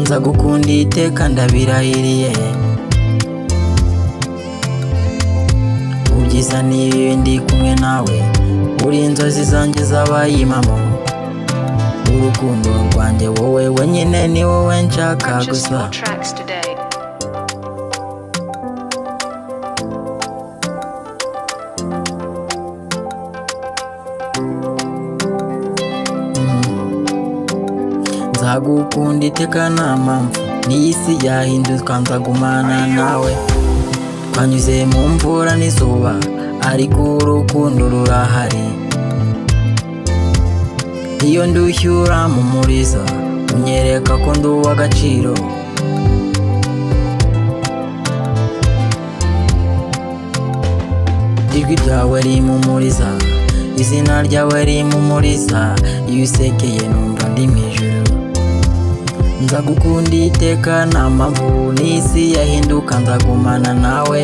Nzagukunda iteka, ndabirahiriye. Mu byiza n'ibibi ndi kumwe nawe, uri inzozi zanjye zabaye impamo. Urukundo rwanjye wowe wenyine, ni wowe nshaka Purchase gusa. your tracks today. Nzagukunda iteka nta mpamvu, n'iyi si yahinduka nzagumana nawe. Twanyuze mu mvura n'izuba, ariko urukundo rurahari. Iyo ndushye urampumuriza, unyereka ko ndi uw'agaciro. Ijwi ryawe rimpumuriza, izina ryawe rimpumuriza. Iyo usekeye numva ndi mu ijuru. Nzagukunda iteka nta mpamvu, n'isi yahinduka nzagumana nawe.